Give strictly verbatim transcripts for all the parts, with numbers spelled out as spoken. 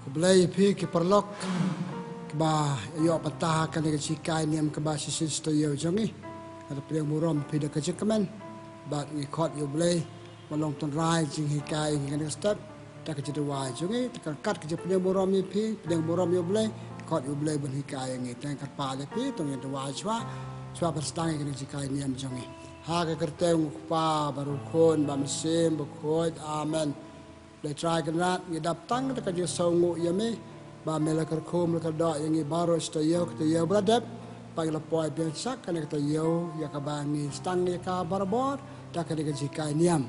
Khublei ïa phi ki paralok kiba ïoh bynta ha kane ka jinghikai niam kaba shisien shi taïew jong ngi. Nga pdiang burom ïa phi da ka jingkmen bad ngi khot ïa U Blei ban long tynrai jinghikai ïa ngi ha kane ka step. Da ka jingduwai jong ngi, te kan kat ka jingpdiang burom ïa phi, pdiang burom ïa U Blei, khot ïa U Blei ban hikai ïa ngi. Te ngan kyrpad ïa phi, to ngin duwai shuwa, shuwa ban sdang ïa kane ka jinghikai niam jong ngi. Ha ka kyrteng U Kpa, bad U Khun, bad U Mynsiem Bakhuid. Amen. Blei Trai Kynrad, ngi dap tang da ka jingsngewnguh ïa me ba me la kyrkhu, me la kyrdoh ïa ngi baroh shi taïew, ka taïew ba la dep, ba ngi la poi biang sha kane ka taïew ïa kaba ngi sdang ïa ka barabor da kane ka jinghikai niam.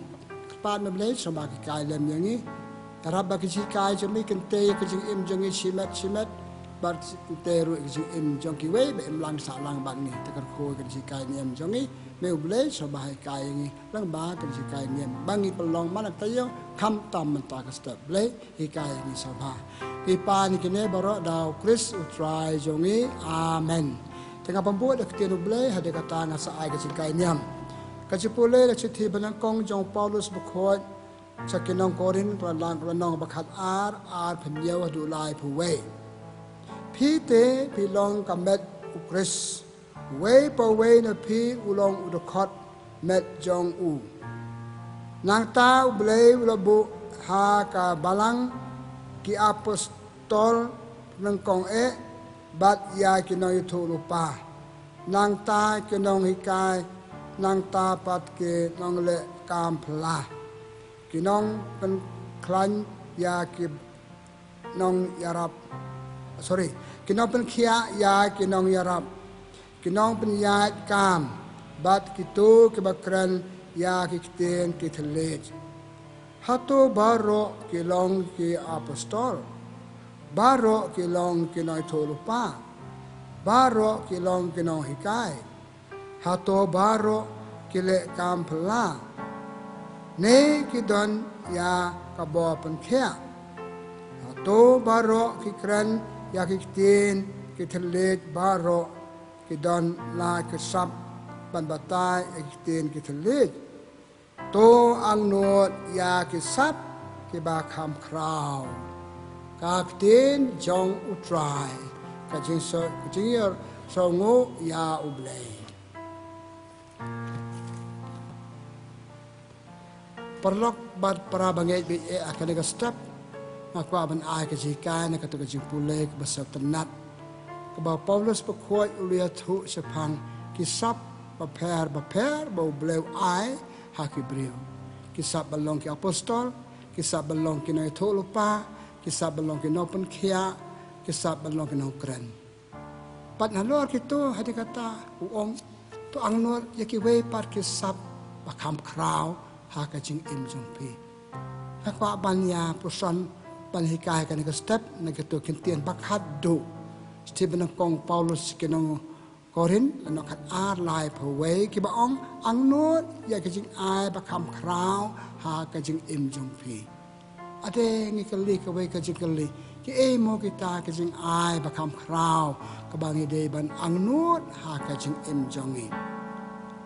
Kyrpad me Blei, sngewbha hikai lem ïa ngi. Ïarap ba ka jinghikai jong me kan tei ïa ka jingim jong ngi shimet shimet, bad kan tei ruh ïa ka jingim jong kiwei ba im lang sah lang bad ngi. Te kyrkhu ïa ka jinghikai niam jong ngi, me U Blei, sngewbha hikai ïa ngi. Lyngba ka jinghikai niam ba ngi pynlong man la ka taïew, khamtam mynta ka step. Blei, hikai ïa ngi sngewbha. Ngi pan ïa kine baroh da U Khrist U Trai jong ngi. Amen. Te nga pynbud ïa ka ktien U Blei, hadien kata ngin sa ai ka jinghikai niam. Ka jingpule na ka shithi banyngkong jong u Paulus Bakhuid sha ki nong Korinth, ka lynnong, ka lynnong ba khatar, arphew hynñiew haduh laiphew wei. Phi te phi long ka met U Khrist. Uwei pa uwei na phi u long u dkhot met jong u. Nangta U Blei u la buh ha ka balang ki apostol nyngkong eh, bad ïa ki nongïathuhlypa, nangta ki nonghikai, nangta pat ki nongleh kam phylla, ki nongpynkhlaiñ ïa ki nongïarap, sorry, ki nongpynkhiah ïa ki nongïarap, ki nongpynïaid kam, bad kito kiba kren ïa ki ktien ki thylliej. Hato baroh ki long ki apostol? Baroh ki long ki nongïathuhlypa? Baroh ki long ki nonghikai? Hato baroh ki leh kam phylla? Ne ki don ïa ka bor pynkhiah? Hato baroh ki kren ïa ki ktien ki thylliej? Baroh ki don la ki sap ban batai ïa ki ktien ki thylliej? To angnud ïa ki sap kiba kham khraw. Ka ktien jong U Trai. Ka jingso-, ka jingïasngewnguh ïa U Blei. Paralok bad para bangeit ba ïeit, ha kane ka step nga kwah ban ai ka jinghikai na kato ka jingpule kaba sngewtynnat, kaba u Paulus Bakhuid u la ïathuh shaphang ki sap bapher bapher ba U Blei u ai ha ki briew. Ki sap ban long ki apostol, ki sap ban long ki nongïathuhlypa, ki sap ban long ki nongpynkhiah, ki sap ban long ki nongkren. Bad halor kito, hadien kata u ong, to angnud ïa kiwei pat ki sap ba kham khraw ha ka jingim jong phi. Nga kwah ban ïa puson ban hikai ha kane ka step na kito ki ktien ba khatduh. Shithi banyngkong u Paulus sha ki nong Korinth, lynnong khatar, laiphew wei, kiba ong, angnud ïa ka jingai ba kham khraw ha ka jingim jong phi. Ade ngi kylli kawei ka jingkylli, kiei mo kita ki jingai ba kham khraw kaba ngi dei ban angnud ha ka jingim jong ngi?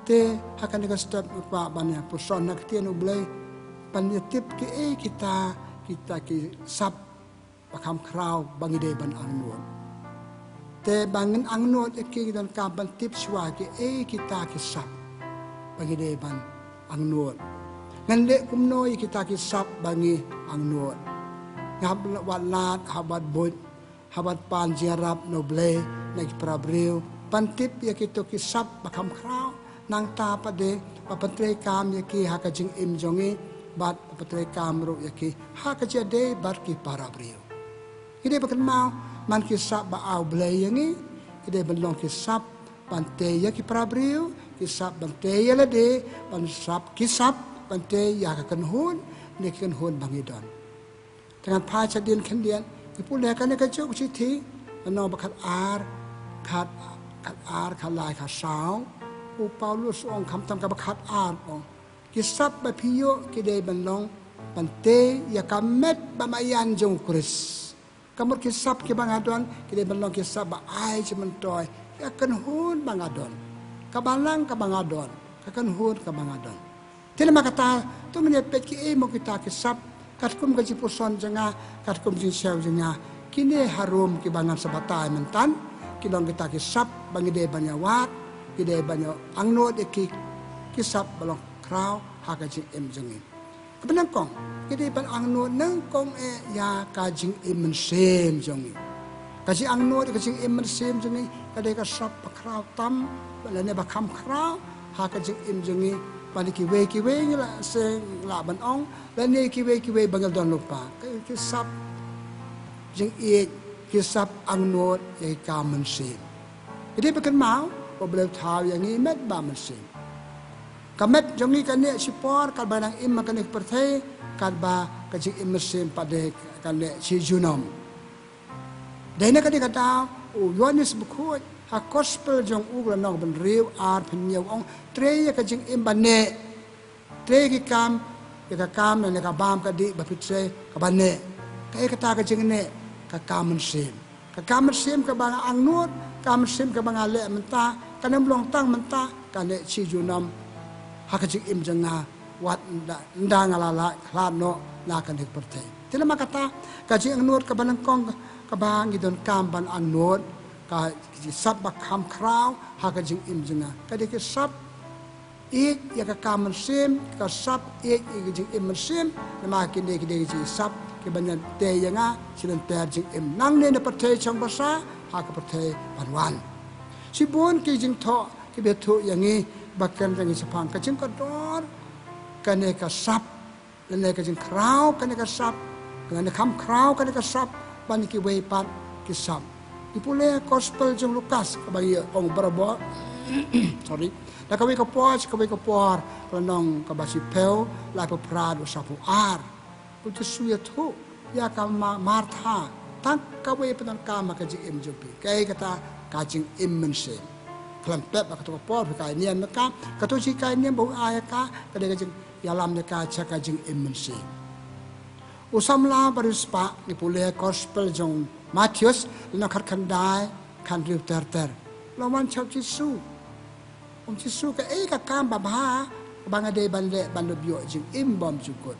Te ha kane ka step nga kwah ban ïa puson na ka ktien U Blei ban ïa tip kiei kita, kita ki sap ba kham khraw ba ngi dei ban angnud. Te ba ngin angnud ïa ki, ngi donkam ban tip shuwa kiei kita ki sap ba ngi dei ban angnud. Ngan leh kumno ïa kita ki sap ba ngi angnud? Nga hap wad lad, hap wad buit, hap wad pan jingïarap na U Blei, na ki para briew, ban tip ïa kito ki sap ba kham khraw. Nangta pat de ba pyntreikam ïa ki ha ka jingim jong ngi, bad ba pyntreikam ruh ïa ki ha ka jingïadei bad ki para briew. Ngi dei ban kynmaw, man ki sap ba ai U Blei ïa ngi, ki dei ban long ki sap ban tei ïa ki para briew, ki sap ban tei ïa lade, ban sap, ki sap ban tei ïa ka kynhun, ne ki kynhun ba ngi don. Te ngan phai shadien khyndiat, ngi pule kane kajuh ka shithi, lynnong ba khatar, khat, khatar, khatlai, khatsaw. U Paulus u ong khamtam kaba khatar, u ong, ki sap ba phi ïoh ki dei ban long, ban tei ïa ka met bymaian jong U Khrist. Ka mut ki sap kiba nga don, ki dei ban long ki sap ba ai jingmyntoi ïa ka kynhun ba nga don, ka balang kaba nga don, ka kynhun kaba nga don. Te namar kata, to ngin ïa peit kiei mo kita ki sap, Katkum ka jingpuson jong nga, katkum jingsngew jong nga, kine harum kiba ngan sa batai mynta ki long kita ki sap ba ngi dei ban ïa wad, ngi dei ban ïa angnud ïa ki, ki sap ba long khraw ha ka jingim jong ngi. Kaba nyngkong, ngi dei ban angnud nyngkong eh ïa ka jingim mynsiem jong ngi. Ka jingangnud ïa ka jingim mynsiem jong ngi ka dei ka sap ba khraw tam lane ba kham khraw ha ka jingim jong ngi. Ba ngi kiwei kiwei ngi lah seng lah ban ong, lane kiwei kiwei ba ngi don lypa, ki sap jingïeit, ki sap angnud ïa ka mynsiem. Ngi dei ban kynmaw ba U Blei u thaw ïa ngi met bad mynsiem. Ka met jong ngi ka neh shipor katba nang im ha kane ka pyrthei, katba ka jingim mynsiem pat de ka neh shi junom. Dei na kane ka daw u Ïoannis Bakhuid ha gospel jong u ka lynnong ba hynriew, ar, phew hynñiew u ong, trei ïa ka jingim ba neh, trei ïa ki kam, ïa ka kam lane ka bam ka dih ba phi trei kaba neh. Kaei kata ka jingneh? Ka kam mynsiem. Ka kam mynsiem kaba nga angnud, kam mynsiem kaba nga leh mynta, kan ym long tang mynta, ka neh shi junom ha ka jingim jong nga, wat ynda, ynda nga la lah khlad noh na kane ka pyrthei. Te namar kata, ka jingangnud kaba nyngkong kaba ngi donkam ban angnud, ka sap ba kham khraw ha ka jingim jong nga, ka dei ka sap ïeit ïa ka kam mynsiem, ka sap ïeit ïa ka jingim mynsiem. Namar kine ki dei ki sap kiban ïatei ïa nga shi lynter jingim, nangne na pyrthei shong basa ha ka pyrthei ban wan. Shibun ki jingthoh kiba ïathuh ïa ngi ba kren ïa ngi shaphang ka jingkordor kane ka sap, lane ka jingkhraw kane ka sap, lane kham khraw kane ka sap ban ïa kiwei pat ki sap. Ngi pule gospel jong u Lukas kaba ngi ong barabor, sorry, na kawei ka por sha kawei ka por, ka lynnong kaba shiphew, laiphew phra haduh saphew ar. U Jisu u ïathuh ïa ka Ma-, Martha, tang kawei pyndonkam ha ka jingim jong phi, kaei kata? Ka jingim mynsiem. Khlem pep ba kato ka por phi kai niam ïa ka, kato shi kai niam ba u ai ïa ka, ka dei ka jing ïalam ïa ka sha ka jingim mynsiem. U samla ba riewspah, ngi pule gospel jong u Mathaios, lynnong khatkhyndai, khathynriew ter ter. La wan sha u Jisu. U ong, Jisu, kaei ka kam babha ba nga dei ban leh ban dup ïoh jingim bymjukut?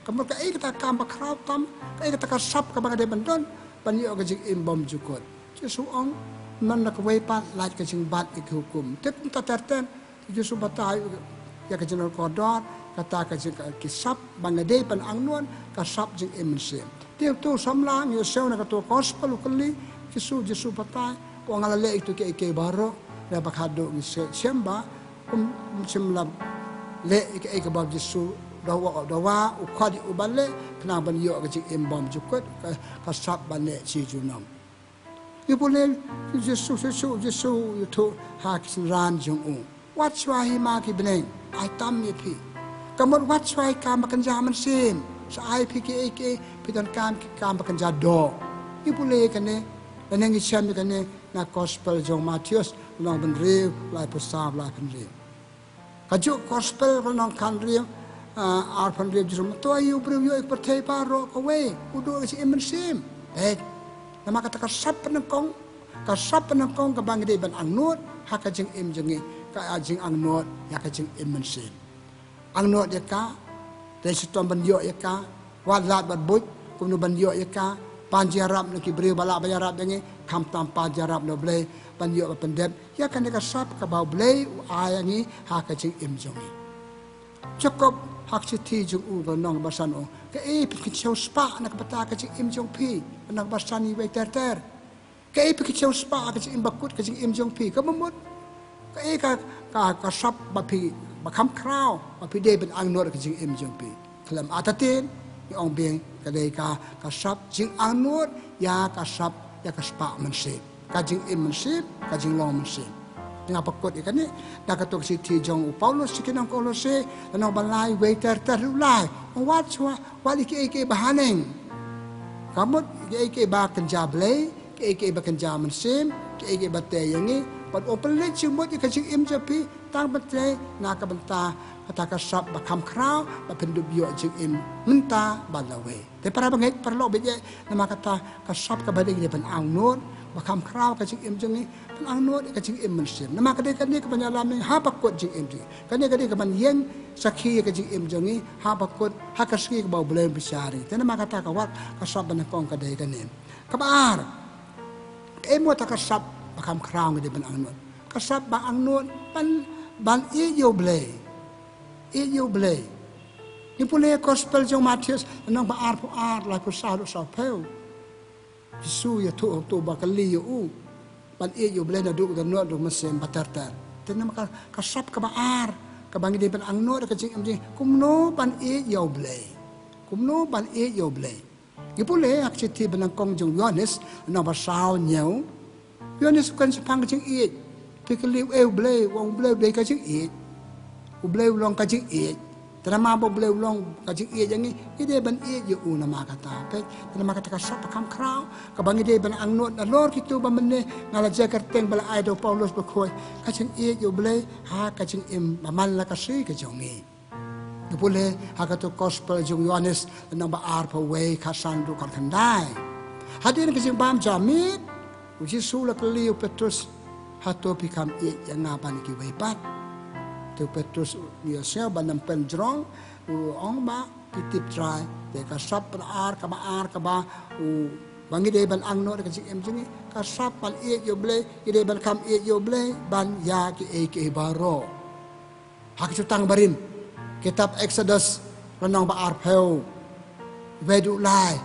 Ka mut kaei kata ka kam ba khraw tam, kaei kata ka sap kaba nga dei ban don ban ïoh ka jingim bymjukut? Jisu u ong, man la kawei pat, lait ka jingbat ïa ki hukum. Te kumta ter ter, Jisu batai ïa ka jingkordor, kata ka jing, ka, ki sap ba nga dei ban angnud, ka sap jingim mynsiem. Te uto u samla, ngi ïohsngew na kato ka gospel, u kylli Jisu, Jisu batai, u ong, nga la leh ïa kito kiei kiei baroh, naba khadduh ngi shem ba ym, ym shym la leh ïa kaei kaba u Jisu u dawa, u dawa, u khot ïa u ban leh, khnang ban ïoh ka jingim bymjukut, ka, ka sap ba neh shi junom. Ngi pule, Jisu, Jisu, Jisu u ïathuh ha ki synran jong u, wat shuwa hi ma ki bneng, ai tam ïa phi. Ka mut wat shuwa hi kam ba kynja mynsiem, sa ai phi kiei kiei phi donkam, ki kam ba kynja doh. Ngi pule ïa kane, lane ngi shem ïa kane na gospel jong u Mathaios, lynnong ba hynriew, laiphew saw, laiphew hynriew. Kajuh gospel ka lynnong khathynriew, ah, arphew hynriew, Jisu u ong, to ïa u briew ïoh ïa ka pyrthei baroh kawei, u duh ïa ka jingim mynsiem. Eh, namar kata ka sap ba nyngkong, ka sap ba nyngkong kaba ngi dei ban angnud ha ka jingim jong ngi, ka, ah, jingangnud ïa ka jingim mynsiem. Angnud ïa ka, dei shitom ban ïoh ïa ka, wat lad wat buit kumno ban ïoh ïa ka, pan jingïarap na ki briew ba lah ban ïarap ïa ngi, khamtam pan jingïarap na U Blei ban ïoh ban pyndep ïa kane ka sap kaba U Blei u ai ïa ngi ha ka jingim jong ngi. Jakob ha ka shithi jong u ka lynnong ba san u ong, kaei phi kynshew spah na ka bynta ka jingim jong phi, lynnong ba san, iwei ter ter. Kaei phi kynshew spah ha ka jingim bakut ka jingim jong phi, kaba mut kaei ka, ka, ka sap ba phi, ba kham khraw ba phi dei ban angnud ha ka jingim jong phi? Khlem artatien, ngi ong biang, ka dei ka, ka sap jingangnud ïa ka sap, ïa ka spah mynsiem, ka jingim mynsiem, ka jinglong mynsiem. Nga pynkut ïa kane na kato ka shithi jong u Paulus sha ki nong Kolose, lynnong ba lai, iwei ter ter haduh lai. Wat shuwa, wat ïa kiei kiei ba haneng, ka mut kiei kiei ba kynja Blei, kiei kiei ba kynja mynsiem, kiei kiei ba tei ïa ngi, bad u pynleit jingmut ïa ka jingim jong phi, tang ban trei na ka bynta kata ka sap ba kham khraw ba phin dup ïoh jingim mynta bad lawei. Te para bangeit, paralok ba ïeit, namar kata ka sap kaba dei ngi dei ban angnud, ba kham khraw ka jingim jong ngi, ban angnud ïa ka jingim mynsiem. Namar ka dei kane kaban ïalam ïa ngi ha ba kut jingim jong ngi. Kane ka dei kaban ïeng sakhi ïa ka jingim jong ngi ha ba kut, ha ka sngi kaba U Blei un bishar ïa ngi. Te namar kata ka wat ka sap ba nyngkong ka dei kane. Kaba ar, kaei mo ta ka sap ba kham khraw ngi dei ban angnud? Ka sap ba angnud ban, ban ïeit ïa U Blei. Ïeit ïa U Blei. Ngi pule Gospel jong u Mathaios, lynnong ba arphew ar, laiphew saw haduh sawphew. Jisu ïathuh hangto ba kylli ïa u ban ïeit ïa U Blei naduh ka dohnud, naduh ka mynsiem bad ter ter. Te namar ka, ka sap kaba ar kaba ngi dei ban angnud ha ka jingim jong ngi, kumno ban ïeit ïa U Blei. Kumno ban ïeit ïa U Blei. Ngi pule ha ka shithi ba nyngkong jong u Ïoannis, lynnong ba saw, hynñiew. U Ïoannis u kren shaphang ka jingïeit. Te kylli u, eh, U Blei, u ong U Blei u dei ka jingïeit. U Blei u long ka jingïeit. Te namar ba U Blei u long ka jingïeit ïa ngi, ngi dei ban ïeit ïa u namar kata. Peit, te namar kata ka sap ba kham khraw kaba ngi dei ban angnud nalor kito ba mynne, nga la jia kyrteng ba la ai da u Paulus bakhuid. Ka jingïeit ïa U Blei ha ka jingim ba man la ka sngi ka jong ngi. Ngi pule ha kato Gospel jong u Ïoannis, lynnong ba arphew wei, khatsan haduh khatkhyndai. Hadien ka jingbam janmiet, u Jisu u la kylli ïa u Petrus, hato phi kham ïeit ïa nga ban kiwei pat? Te u Petrus u ïohsngew ban ym pynjrong, u ong ba, phi tip Trai. Te ka sap ba ar, kaba ar kaba, u, ba ngi dei ban angnud ha ka jingim jong ngi, ka sap ban ïeit ïa U Blei, ngi dei ban kham ïeit ïa U Blei ban ïa kiei kiei baroh. Ha ka Jutang Barim, kitab Exodus, lynnong ba arphew, wei haduh lai,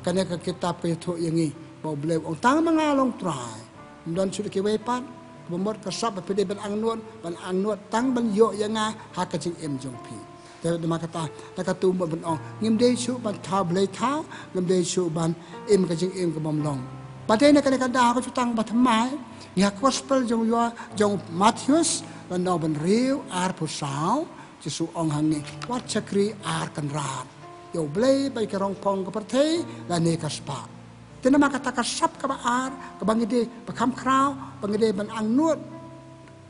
kane ka kitab ka ïathuh ïa ngi ba U Blei u ong tang ma nga long Trai. Ym don shuh da kiwei pat. Kaba mut ka sap ba phi dei ban angnud, ban angnud tang ban ïoh ïa nga ha ka jingim jong phi. Te namar kata, na kato mut ban ong, ngim dei shuh ban thaw blei thaw, ngim dei shuh ban im ka jingim ka bym long. Ba dei na kane ka daw ha ka Jutang Bathymmai, ïa ka Gospel jong u Ïoa-, jong u Mathaios, lynnong ba hynriew, arphew saw, Jisu u ong ha ngi, wat shakri ar kynrad. Ïa U Blei bad ïa ka rong phong ka pyrthei, lane ka spah. Te namar kata ka sap kaba ar kaba ngi dei, ba kham khraw, ba ngi dei ban angnud.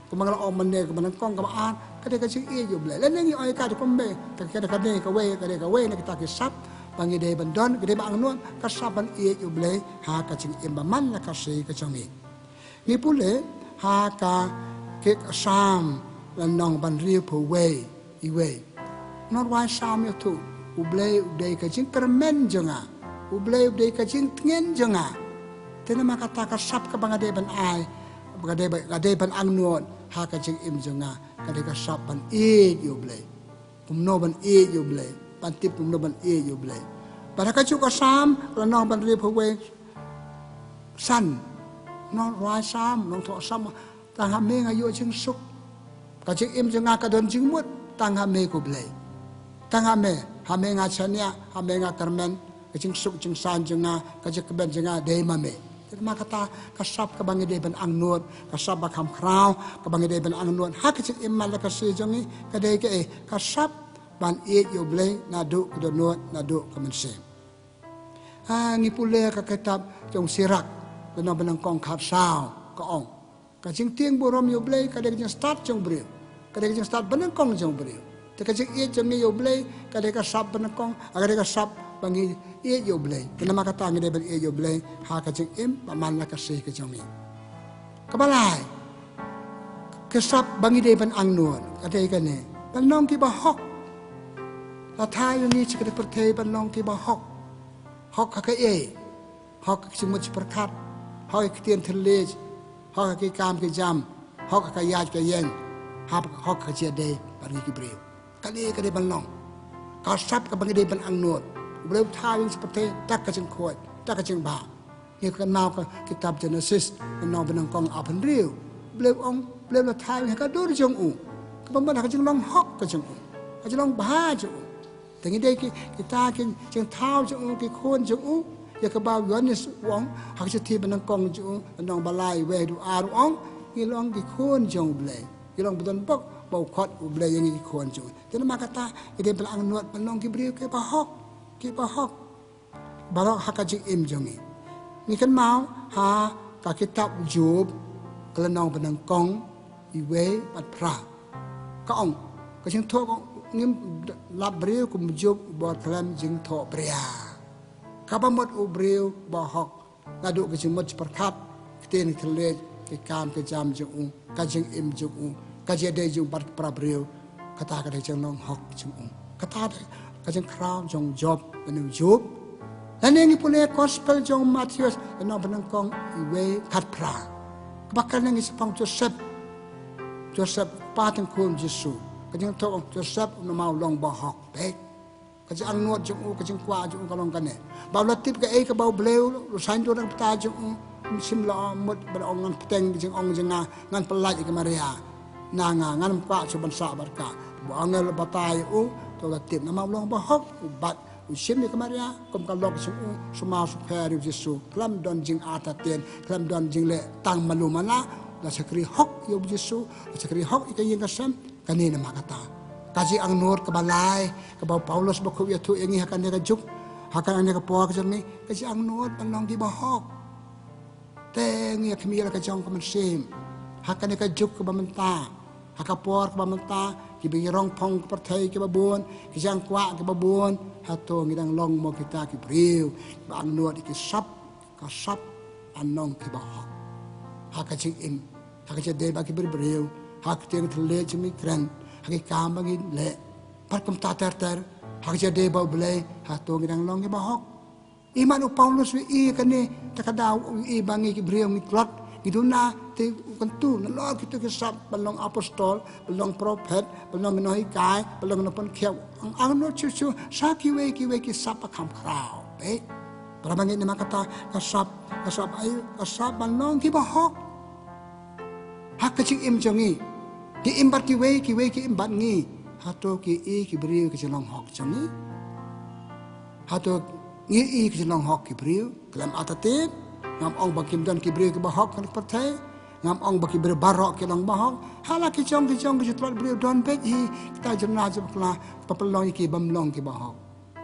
Kumba nga la ong mynne, kaba nyngkong kaba ar, ka dei ka jingïeit ïa U Blei. Lane ngi ong ïa ka da kumne, ka, ka, kane kawei, ka dei kawei na kita ki sap ba ngi dei ban don, ngi dei ban angnud, ka sap ban ïeit ïa U Blei ha ka jingim ba man la ka sngi ka jong ngi. Ngi pule ha ka, ki Salm, lynnong ba hynriewphew wei, iwei. Nongrwai Salm u ïathuh, U Blei u dei ka jingkyrmen jong nga. U Blei u dei ka jingtngen jong nga. Te namar kata ka sap kaba nga dei ban ai, ba nga dei ba, nga dei ban angnud ha ka jingim jong nga, ka dei ka sap ban ïeit ïa U Blei. Kumno ban ïeit ïa U Blei, ban tip kumno ban ïeit ïa U Blei. Bad ha kajuh ka Salm, lynnong ba hynriewphew wei, san. Nongrwai Salm, nongthoh Salm, tang ha me nga ïoh jingsuk. Ka jingim jong nga ka don jingmut, tang ha me ko Blei. Tang ha me, ha me nga shaniah, ha me nga kyrmen, ka jingsuk jingsaiñ jong nga, ka jingkmen jong nga dei ma me. Te namar kata ka sap kaba ngi dei ban angnud, ka sap ba kham khraw kaba ngi dei ban angnud ha ka jingim man la ka sngi jong ngi, ka dei kaei? Ka sap ban ïeit ïa U Blei naduh ka dohnud, naduh ka mynsiem. Ha, ngi pule ka kitab jong u Sirak, lynnong ba nyngkong, khatsaw, ka ong, ka jingtieng burom ïa U Blei ka dei ka jingstad jong u briew. Ka dei ka jingstad ba nyngkong jong u briew. Te ka jingïeit jong ngi ïa U Blei ka dei ka sap ba nyngkong, ka dei ka sap ba ngi ïeit ïa U Blei. Te namar kata ngi dei ban ïeit ïa U Blei ha ka jingim ba man la ka sngi ka jong ngi. Kaba lai, ka sap ba ngi dei ban angnud, ka dei kane, ban long kiba hok. La thaw ïa ngi sha kane ka pyrthei ban long kiba hok. Hok ha kaei? Hok ha ki jingmut jingpyrkhat, hok ha ki ktien thylliej, hok ha ki kam ki jam, hok ha ka ïaid ka ïeng, hok, hok ha ka jingïadei bad ngi ki briew. Kane ka dei ban long ka sap kaba ngi dei ban angnud. U Blei u thaw ïa ngi sha pyrthei da ka jingkhuid, da ka jingbha. Ngi kynmaw ka kitab Jenesis, lynnong ba nyngkong, arphew hynriew. U Blei u ong, U Blei u la thaw ïa ngi ha ka dur jong u. Kaba mut ha ka jinglong hok ka jong u, ka jinglong bha jong u. Te ngi dei ki, kita ki jingthaw jong u, ki khun jong u. Ïa kaba u Ïoannis u ong ha ka shithi ba nyngkong jong u, lynnong ba lai, wei haduh ar, u ong, ngi long ki khun jong U Blei. Ngi long ba don bok ba u khot U Blei ïa ngi ki khun jong u. Te namar kata ngi dei ban angnud ban long ki briew kiba hok, kiba hok baroh ha ka jingim jong ngi. Ngi kynmaw ha ka kitab Job, ka lynnong ba nyngkong, iwei bad phra. Ka ong, ka jingthoh, ka ong, ngim lap briew kum u Job uba khlem jingthohbria. Kaba mut u briew ba hok naduh ka jingmut jingpyrkhat, Ktien ki thylliej, ki kam ki jam jong u, ka jingim jong u, ka jingïadei jong u bad ki para briew. Kata ka dei ka jinglong hok jong u. Kata ka dei ka jingkhraw jong u Job, lane u Job. Lane ngi pule gospel jong u Mathaios, lynnong banyngkong, wei khatphra. Kaba kren ngi shaphang u Joseph. Joseph, kpa tyngkhung Jisu. Ka jingthoh u Joseph, u namar u long bahok. Beit. Ka jingangnud jong u, ka jingkwah jong u ka long kane. Ba u la tip kaei kaba U Blei u la saiñdur na ka bynta jong u, um shym la mut ban ong ngan bteng ka jingong jong nga, ngan pyllait ïa ka Maria na nga, ngan ym kwah shuh ban sah bad ka. Ba u angel u batai ïa u, te u la tip namar u long bahok, u bat, u shim ïa ka Maria kum ka lok jong u, sumar sukher ïa u Jisu. Khlem don jingartatien, khlem don jingleh tang malu mala, la shakri hok ïa u Jisu, la shakri hok ïa ka ïing ka sem. Kane namar kata ka jingangnud kaba lai kaba u Paulus bakhuid u ïathuh ïa ngi ha kane ka juk, ha kane ka por ka jong ngi, ka jingangnud ban long ki bahok. Te ngi ïa khmih la ka jong ka mynsiem ha kane ka juk kaba mynta, ha ka por kaba mynta, kiba ngi rong phong ka pyrthei kiba bun, ki jingkwah kiba bun. Hato ngi dang long mo kita ki briew ba angnud ïa ki sap, ka sap ban long ki bahok ha ka jingim, ha ka jingïadei bad ki briew, ha ka ktien ka thylliej jong ngi kren, ha ki kam ba ngi leh, bad kumta ter ter, ha ka jingïadei bad U Blei, hato ngi dang long ki bahok? Imat u Paulus u ïohi kane, te ka daw u ïohi ba ngi ki briew ngi tlot, ngi duna, te u kyntu nalor kito ki sap ban long apostol, ban long prophet, ban long ki nonghikai, ban long ki nongpynkhiah, ang, angnud shuh shuh sha kiwei kiwei ki sap ba kham khraw. Beit. Para bangeit, namar kata ka sap, ka sap aïu, ka sap ban long ki bahok ha ka jingim jong ngi. Ngi im bad kiwei, kiwei ki im bad ngi. Hato ngi ïohi ki briew ka jinglong hok jong ngi? Hato ngi ïohi ka jinglong hok ki briew? Khlem artatien, ngam ong ba kim don ki briew ki bahok ha kane ka pyrthei. Ngam ong ba ki briew baroh ki long bahok. Ha la ki jong ki jong ki ju tlot briew don beit hi kita jong nga jong bakla, ba pynlong ïa ki bym long ki bahok.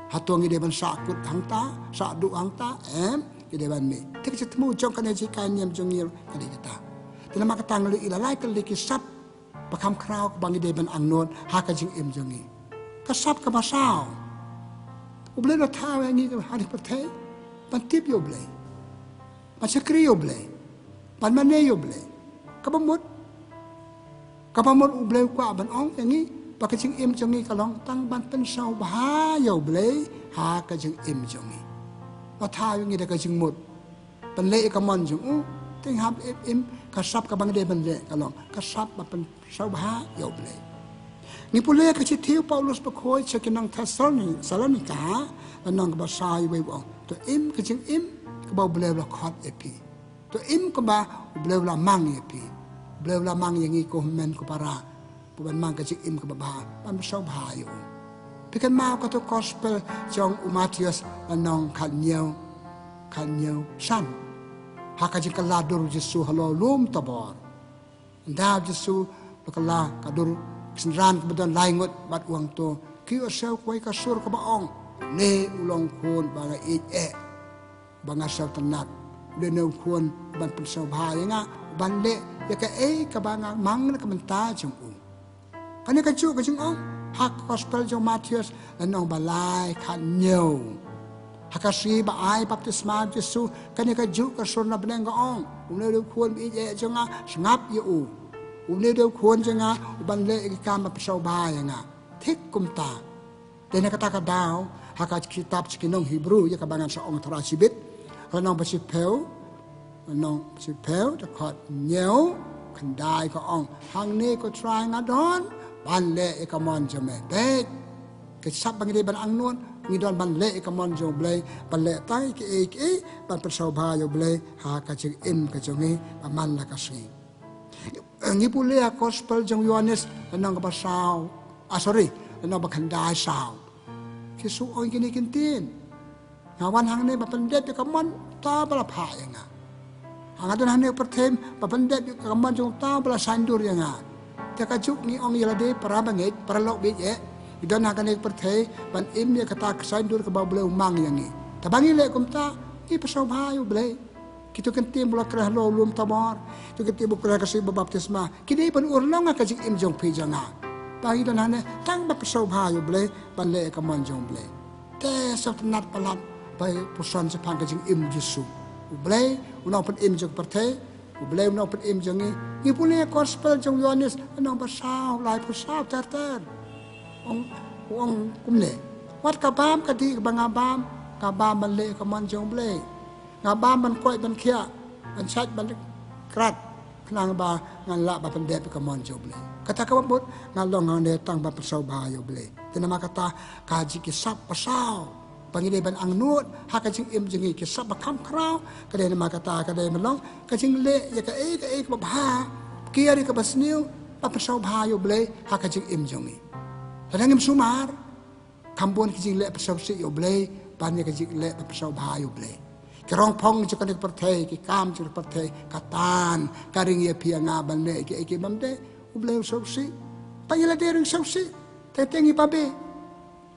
Hato ngi dei ban sah kut hangta, sah duh hangta? Em, ngi dei ban mih. Te ka jingthmu jong kane jinghikai niam jong ngi ka dei kata. Te namar kata ngi la ïohi la lai tylli ki sap ba kham khraw kaba ngi dei ban angnud ha ka jingim jong ngi. Ka sap kaba saw. U Blei u la thaw ïa ngi ha kane ka pyrthei ban tip ïa U Blei, ban shakri ïa U Blei, ban mane ïa U Blei. Kaba mut, kaba mut U Blei u kwah ban ong ïa ngi ba ka jingim jong ngi ka long tang ban pynsngewbha ïa U Blei ha ka jingim jong ngi. U la thaw ïa ngi da ka jingmut ban leh ïa ka mon jong u. Te ngim hap im, im, ka sap kaba ngi dei ban leh ka long ka sap ban pynsngewbha ïa U Blei. Ngi pule ka shithi u Paulus bakhuid sha ki nong Thessalonika, Thessalonika, lynnong kaba saw, wei u ong, to im ka jingim kaba U Blei u la khot ïa phi. To im kaba U Blei u la mang ïa phi. U Blei u la mang ïa ngi ko hynmen ko para, ban mang ka jingim kaba bha, ban pynsngewbha ïa u. Phi kynmaw kato ka gospel jong u Mathaios, lynnong khathynñiew, khathynñiew san. Ha ka jingkylla dur u Jisu halor u lum Tabor. Ynda u Jisu u la kylla ka dur, ki synran kiba don lai ngut bad u ong to, ïohsngew kawei ka sur kaba ong, une u long u khun ba nga ïeit eh, ba nga sngewtynnat. U dei une u khun ban pynsngewbha ïa nga, ban leh ïa kaei kaba nga mang na ka bynta jong u. Kane kajuh ka jingong ha ka gospel jong u Mathaios, lynnong ba lai khathynñiew. Ha ka sngi ba ai baptisma u Jisu, kane kajuh ka sur na bneng ka ong, une u dei u khun ba ïeit eh jong nga, sngap ïa u. Une u dei u khun jong nga, uban leh ïa ki kam ba pynsngewbha ïa nga. Thik kumta. Te na kata ka daw, ha ka kitab sha ki nong Hebru, ïa kaba ngan sa ong tharai shibit, lynnong ba shiphew, lynnong ba shiphew, dkhot hynñiew, khyndai ka ong, hangne ko Trai nga don ban leh ïa ka mon jong me. Beit. Ka sap ba ngi dei ban angnud, ngi don ban leh ïa ka mon jong U Blei, ban leh tang ïa kiei kiei ban pynsngewbha ïa U Blei ha ka jingim ka jong ngi ba man la ka sngi. Ngi pule ha gospel jong u Ïoannis, lynnong kaba saw, ah, sorry, lynnong ba khyndai saw. U Jisu u ong kine ki ktien, nga wan hangne ban pyndep ïa ka mon uta ba la phah ïa nga. Ha nga don hangne ha pyrthei ban pyndep ïa ka mon jong uta ba la saiñdur ïa nga. Te kajuh ngi ong ïa lade para bangeit, para lok beit eh, ngi don ha kane ka pyrthei ban im ïa kata ka saiñdur kaba U Blei u mang ïa ngi. Te ba ngi leh kumta, ngi pynsngewbha ïa U Blei. Kito ki ktien ba la kren halor u lum Tabor, kito ki ktien ba la kren ha ka sngi ba baptisma, ki dei ban urlong ha ka jingim jong phi jong nga. Ba ngi don hangne tang ban pynsngewbha ïa U Blei, ban leh ïa ka mon jong U Blei. Te sngewtynnat palat ba ngi puson shaphang ka jingim u Jisu. U Blei u nongpynim jong ka pyrthei, U Blei u nongpynim jong ngi. Ngi pule gospel jong u Ïoannis, lynnong ba saw, laiphew saw ter ter. Ong, ong kumne. Wat ka bam ka dih kaba nga bam, nga bam ban leh ïa ka mon jong u Blei. Nga bam ban koit ban khiah, ban shait ban krat, khnang ba ngan lah ban pyndep ïa ka mon jong u Blei. Kata kaba mut, nga long hangne tang ban pynsngewbha ïa u Blei. Te namar kata ka jingkisap ba saw ba ngi dei ban angnud ha ka jingim jong ngi, ki sap ba kham khraw, ka dei namar kata, ka dei ban long ka jingleh ïa kaei kaei kaba bha, kiar ïa kaba sniew, ban pynsngewbha ïa u Blei ha ka jingim jong ngi. Lada ngim sumar, kham bun ki jingleh pynsngewsih ïa u Blei ban ïa ka jingleh ban pynsngewbha ïa u Blei. Ki rong phong jong kane ka pyrthei, ki kam jong kane ka pyrthei, ka tan, ka ring ïa phi ïa nga ban leh kiei kiei bym dei. U Blei u sngewsih. Tang ïa lade ruh u sngewsih. Teng teng ngi babe.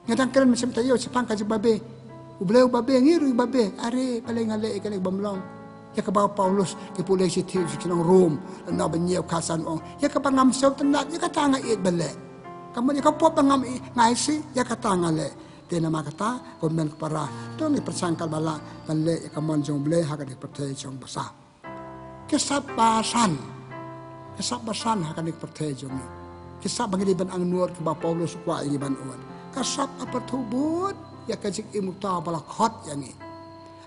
Nga dang kren mynsiem taïew shaphang ka jingbabe. U Blei u babe, ngi ruh ngi babe. Are, balei nga leh ïa kane bym long. Ïa kaba u Paulus, ngi pule shithi sha ki nong Rom, lynnong ba hynñiew, khatsan, ong, ïa kaba ngam sngewtynnat, ïa kata nga ïeit ban leh. Ka mut ïa ka pop ba ngam i-, nga isih, ïa kata nga leh. Te namar kata, ko hynmen ko para, to ngin pyrshang katba lah ban leh ïa ka mon jong u Blei ha kane ka pyrthei jong ba saw. Ki sap ba san. Ki sap ba san ha kane ka pyrthei jong ngi. Ki sap ba ngi dei ban angnud, kaba u Paulus u kwah ïa ngi ban ud. Ka sap ba pyrthuh bud ïa ka jingim uta uba la khot ïa ngi.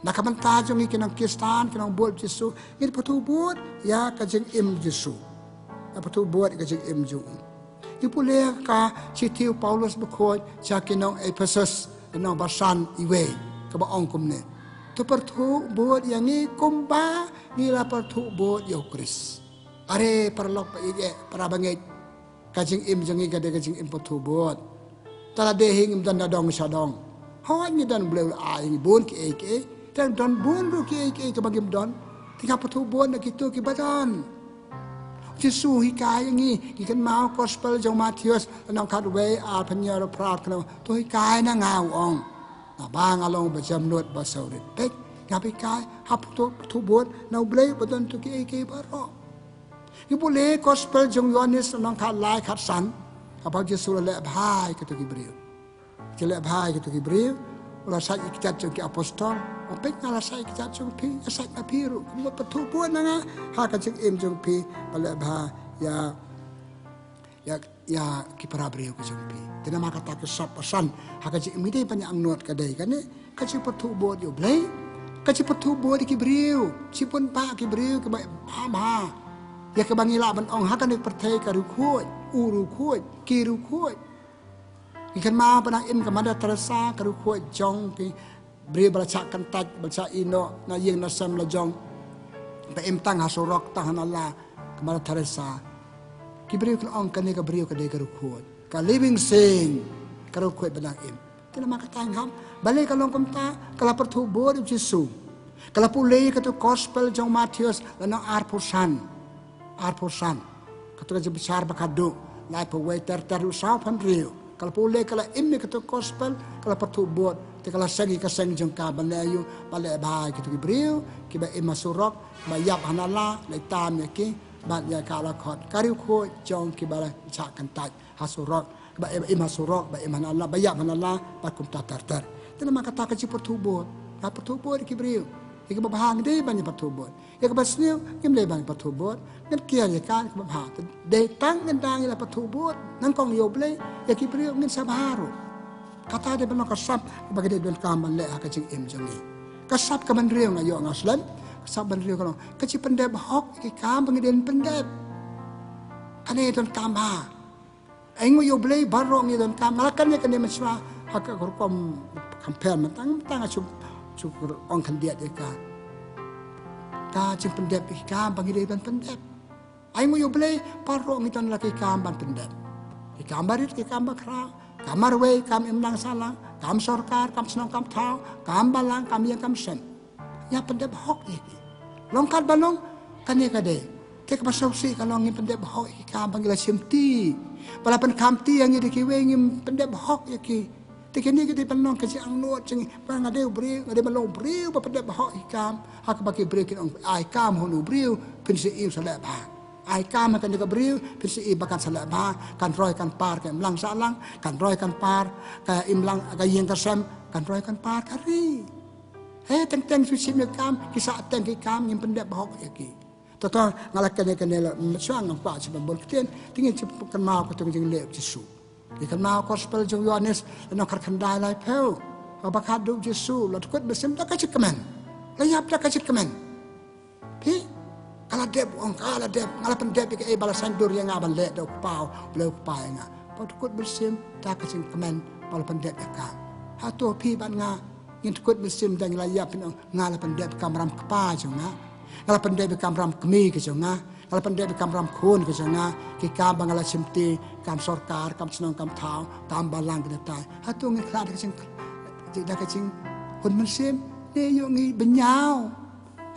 Na ka bynta jong ngi ki nong Khristan, ki nongbud Jisu, ngin pyrthuh bud ïa ka jingim Jisu. Ngin pyrthuh bud ïa ka jingim jong u. Ngi pule ka shithi u Paulus bakhuid sha ki nong Ephesus, lynnong ba san, iwei, kaba ong kumne. To pyrthuh bud ïa ngi kumba ngi la pyrthuh bud ïa u Khrist. Are paralok ba ïeit, para bangeit. Ka jingim jong ngi ka dei ka jingim pyrthuh bud. Te lada hi ngim don na dong sha dong, hooid ngi don, u Blei u la ai ïa ngi bun kiei kiei. Te don bun ruh kiei kiei kaba ngim don, te ngin pyrthuh bud na kito kiba don. U Jisu u hikai ïa ngi, ngi kynmaw gospel jong u Mathaios, lynnong khatwei, arphew hynñiew, arphew phra, kynmaw, to hikai na nga, u ong, naba nga long uba jemnud, ba sawrit. Peit, nga hikai, hap pyrthuh, pyrthuh bud na u Blei uba don ïa kito kiei kiei baroh. Ngi pule gospel jong u Ïoannis, lynnong khatlai, khatsan, haba u Jisu u la leh bha ïa kito ki briew. Ki leh bha ïa kito ki briew, u la shait ïa ki kjat jong ki apostol, u peit, nga la shait ïa ki kjat jong phi, ïa shait ma phi ruh, kumno pyrthuh bud na nga ha ka jingim jong phi, ba leh bha ïa, ïa, ïa ki para briew ki jong phi. Te namar kata ki sap ba san ha ka jingim, ngi dei ban ïa angnud, ka dei kane, ka jingpyrthuh bud ïa u Blei, ka jingpyrthuh bud ïa ki briew, shibun bah ki briew kiba bha bha. Ïa kaba ngi lah ban ong ha kane ka pyrthei ka riewkhuid, u riewkhuid, ki riewkhuid. Ngi kynmaw ba nang im ka Mother Teresa, ka riewkhuid jong ki briew ba la shah kyntait, ba la shah ïehnoh na ïing na sem la jong. Ba im tang ha surok, tang ha nala, ka Mother Teresa. Ki briew ki la ong kane ka briew ka dei ka riewkhuid, ka living saint, ka riewkhuid ba nang im. Te namar kata ngam, balei ka long kumta, ka la pyrthuh bud ïa u Jisu. Ka la pule ïa kato gospel jong u Mathaios, lynnong arphew san. Arphew san. Kato ka Jingbishar Bakhadduh, laiphew wei ter ter ruh, sawphew hynriew. Ka la pule, ka la im ïa kato gospel, ka la pyrthuh bud, te ka la seng ïa ka seng jong ka ban leh aïu, ban leh bha ïa kito ki briew kiba im ha surok, ba ïap ha nala, la itam ïa ki, bad ïa ka la khot ka riewkhuid jong kiba la shah kyntait ha surok, ba im, im ha surok, ba im ha nala, ba ïap ha nala, bad kumta ter ter. Te namar kata ka jingpyrthuh bud, ka pyrthuh bud ïa ki briew. Ïa kaba bha ngi dei ban ïa pyrthuh bud. Ïa kaba sniew ngim dei ban pyrthuh bud. Ngin kiar ïa ka, ïa kaba bha. Dei tang ngin dang ïa la pyrthuh bud nyngkong ïa u Blei, ïa ki briew ngin sa bha ruh. Kata dei ban long ka sap kaba ngi dei donkam ban leh ha ka jingim jong ngi. Ka sap ka ban hynriew nga ïoh nga slem, ka sap ban hynriew ka long ka jingpyndep hok ïa ki kam ba ngi dei ban pyndep. Kane donkam bha. Ai nguh ïa u Blei, baroh ngi donkam. Nga la kren ïa kane mynshuwa ha ka rukom kham pher, mynta, mynta nga shu, shu ong khyndiat ïa ka. Ka jingpyndep ïa ki kam ba ngi dei ban pyndep. Ai nguh ïa u Blei, baroh ngi don la ki kam ban pyndep. Ki kam barit, ki kam bakhraw, kam marwei, kam imlang sahlang, kam sorkar, kam shnong kam thaw, kam balang, kam ïing kam sem. Ïa pyndep hok ïa ki. Long katba long, kane ka dei. Te kaba sngewsih ka long ngin pyndep hok ïa ki kam ba ngi la shimti. Ba la pynkamti ïa ngi da kiwei, ngin pyndep hok ïa ki. Te kane ka dei ban long ka jingangnud jong ngi. Ba nga dei u briew, nga dei ban long u briew ba pyndep hok ïa ki kam. Ha kaba ki briew kin ong, ai kam ha une u briew, phin sa ïoh sa leh bha. Ai kam ha kane ka briew, phin sa ïohi ba kan sa leh bha, kan roi kan par ka imlang sahlang, kan roi kan par ka imlang, ka ïing ka sem, kan roi kan par ka ri. He, teng teng shu shim ïa ki kam, ki sah teng ki kam, ngim pyndep hok ïa ki. Tata nga la kane kane la, mm, shuwa ngam kwah shuh ban bun ktien, te ngin shu kynmaw katto ka jingleh u Jisu. Ngi kynmaw gospel jong u Ïoannis, lynnong khatkhyndai laiphew. Haba khatduh u Jisu, la dkut mynsiem da ka jingkmen. La ïap da ka jingkmen. Phi, ka la dep, ong ka la dep, nga la pyndep ïa kaei ba la saiñdur ïa nga ban leh da u Kpa, u Blei u Kpa ïa nga. Ba dkut mynsiem da ka jingkmen, ba la pyndep ïa ka. Hato phi bad nga, ngin dkut mynsiem da ngi la ïap, phin ong, nga la pyndep ïa ka kamram kpa jong nga. Nga la pyndep ïa ka kamram kmie ka jong nga. Nga la pyndep ïa ka kamram khun ka jong nga. Ki kam ba nga la shimti, kam sorkar, kam shnong, kam thaw, kam balang, ki dei tai. Hato ngin khlad da ka jing, da ka jinghun mynsiem? Ne ïoh ngi bynñiaw.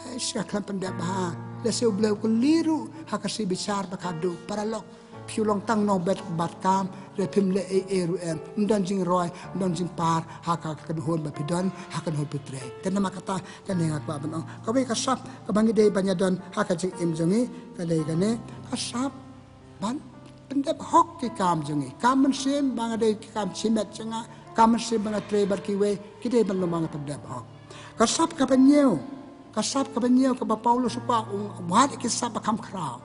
Hei, sha khlem pyndep ha. Lehse u Blei u kylli ruh ha ka shi bichar ba khatduh, paralok. Phi long tang nongbet bad kam, lada phim leh ei ei ruh em. Ym don jingroi, ym don jingpar ha ka kynhun ba phi don, ha ka kynhun phi trei. Te namar kata kane nga kwah ban ong, kawei ka sap kaba ngi dei ban ïa don ha ka jingim jong ngi, ka dei kane ka sap ban pyndep hok ki kam jong ngi. Kam mynsiem ba nga dei ki kam shimet jong nga, kam mynsiem ba nga trei bad kiwei, ki dei ban long ba nga pyndep hok. Ka sap kaba hynñiew, ka sap kaba hynñiew kaba Paulus u kwah, u wad ïa ki sap ba kham khraw.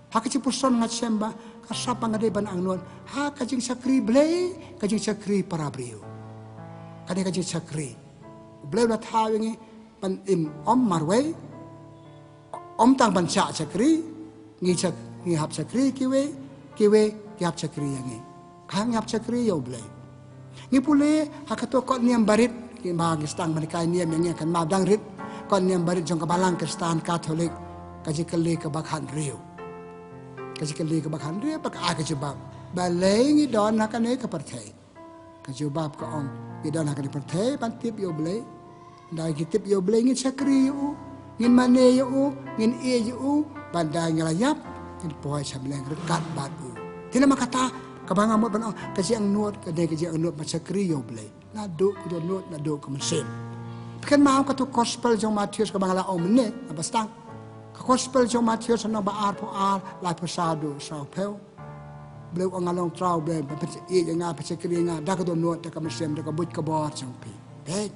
Ha ka jingpuson nga shem ba ka sap ba nga dei ban angnud ha ka jingshakri Blei, ka jingshakri para briew. Kane ka jingshakri, u Blei u la thaw ïa ngi ban im ym marwei, ym tang ban shah shakri, ngi shak, ngi hap shakri kiwei, kiwei ki hap shakri ïa ngi. Ha ngi hap shakri ïa u Blei. Ngi pule ha kato kot niam barit, ki ma ngi sdang ban kai niam ïa ngi kan ma dang rit. Kot niam barit jong ka Balang Khristan Katholik, ka jingkylli kaba khathynriew. Ka jingkylli kaba khathynriew, ba ka ai ka jubab. Balei ngi don ha kane ka pyrthei? Ka jubab ka ong, ngi don ha kane ka pyrthei ban tip ïa u Blei. Nda ngi tip ïa u Blei ngin shakri ïa u, ngin mane ïa u, ngin ïeit ïa u, bad nda ngi la ïap, ngin poi sha bneng ryngkat bad u. Te namar kata, kaba nga mut ban ong, ka jingangnud, ka dei ka jingangnud ban shakri ïa u Blei. Naduh ka dohnud, naduh ka mynsiem. Phi kynmaw kato gospel jong u Mathaios kaba nga la ong mynne, kaba sdang. Ka gospel jong u Mathaios lynnong ba arphew ar, laiphew saw haduh sawphew. Blei u ong nga long Trai u Blei, ba phin ïeit ïa nga, phin shakri ïa nga da ka dohnud, da ka mynsiem, da ka buit ka bor jong phi. Peit,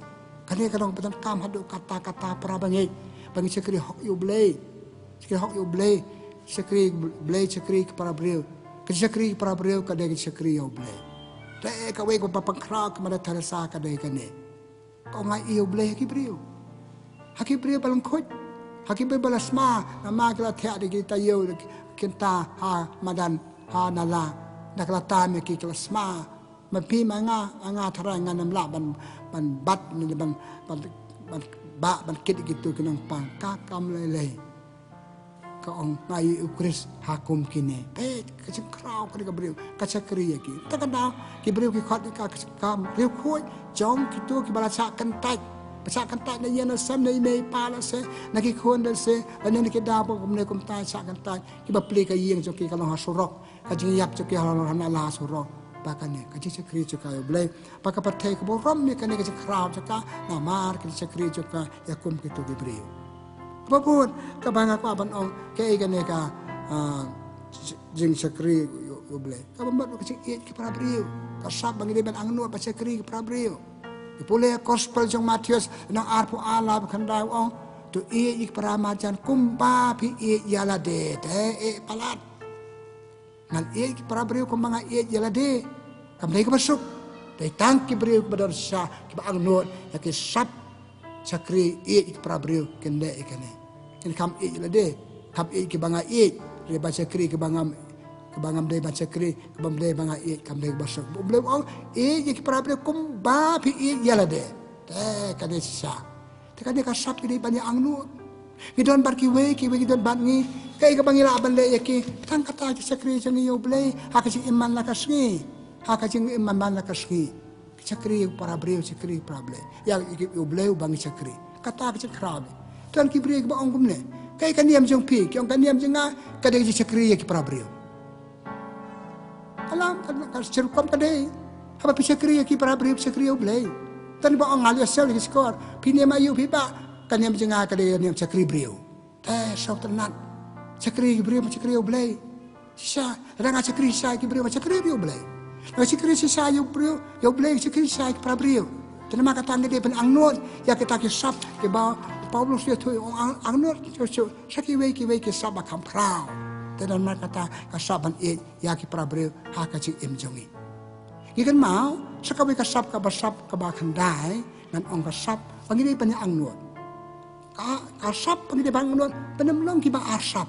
kane ka long ba donkam haduh katta katta para bangeit, ba ngin shakri hok ïa u Blei. Shakri hok ïa u Blei, shakri Blei, shakri ki para briew. Ka shakri ki para briew ka dei ka shakri ïa u Blei. Te kawei kaba pynkhraw ka Mother Teresa ka dei kane. Ka ong nga ïeit ïa u Blei ha ki briew. Ha ki briew ba lyngkhuid. Ha ki briew ba la sma, namar ki la thiah da ki taïew, da ki kynta ha madan, ha nala. Da ka la tam ïa ki, ki la sma. Ma phi ma nga, ma nga tharai ngan ym lah ban, ban bat, ban, ban, ban, ban, ban kit ïa kito ki nongpang. Ka kam lei lei. Ka ong nga ïeit ïa u Khrist ha kum kine. Peit, ka jingkhraw ka dei ka briew, ka shakri ïa ki. Te ka daw, ki briew ki khot ïa ka, ka kam riewkhuid jong kito kiba la shah kyntait. Ba shah kyntait na ïing na sem, na i mei i pa lehse, na ki khun lehse, lane na ki daw ba kumne kumta shah kyntait. Kiba plie ka ïing jong ki ka long ha surok. Ka jingïap jong ki ha long ha nala surok. Ba kane ka jingshakri jong ka ïa u Blei. Ba ka pyrthei ka burom ïa kane ka jingkhraw jong ka, namar ka jingshakri jong ka ïa kum kito ki briew. Kaba bud, kaba nga kwah ban ong, kaei kane ka, ah, jingshakri ïa u Blei. Kaba mut ka jingïeit ki para briew. Ka sap ba ngi dei ban angnud ban shakri ki para briew. Ngi pule gospel jong u Mathaios, lynnong arphew ar, laiphew khyndai u ong, to ïeit ïa ki para marjan kumba phi ïeit ïa lade. Te eh palat. Ngan ïeit ki para briew kumba nga ïeit ïa lade. Kam dei kaba suk. Dei tang ki briew kiba don shisha, kiba angnud ïa ki sap shakri, ïeit ki para briew, kin leh ïa kane. Kin kham ïeit ïa lade, kham ïeit kiba nga ïeit. Dei ban shakri kiba ngam, kiba ngam dei ban shakri, kiba ngam dei ba nga ïeit, kam dei kaba suk. U Blei u ong, ïeit ïa ki para briew kumba phi ïeit ïa lade. Te kane shisha. Te kane ka sap ngi dei ban ïa angnud. Ngi don bad kiwei, kiwei ki don bad ngi. Kaei kaba ngi lah ban leh ïa ki? Tang kata ka jingshakri jong ngi ïa u Blei ha ka jingim man la ka sngi. Ha ka jingim man la ka sngi. Shakri ïa u para briew, shakri ïa u para Blei. Ïa, ïa u Blei uba ngi shakri. Kata ka jingkhraw ngi. Don ki briew kiba ong kumne. Kaei ka niam jong phi? Ki ong ka niam jong nga ka dei ka jingshakri ïa ki para briew. Ka lam, ka, ka, ka rukom ka dei. Haba phi shakri ïa ki para briew, phi shakri ïa u Blei. Tang ba ong nga leh sel ïa ki shkor. Phi niam aïu phi bah? Ka niam jong nga ka dei niam shakri briew. Te sngewtynnat. Shakri ïa ki briew, shakri ïa u Blei. Shisha, lada nga shakri shisha ïa ki briew, nga shakri ïa u Blei. Nga shakri shisha ïa u briew, ïa u Blei, shakri shisha ïa ki para briew. Te namar kata ngi dei ban angnud ïa kita ki sap kiba Paulus ïathuh ong ang, angnud shuh shuh sha kiwei kiwei ki sap ba kham khraw. Te namar kata ka sap ban ïeit ïa ki para briew ha ka jingim jong ngi. Ngi kynmaw sha kawei ka sap kaba sap kaba khyndai, ngan ong ka sap ba ngi dei ban ïa angnud. Ka, ka sap ba ngi dei ban angnud, ban ym long kiba arsap.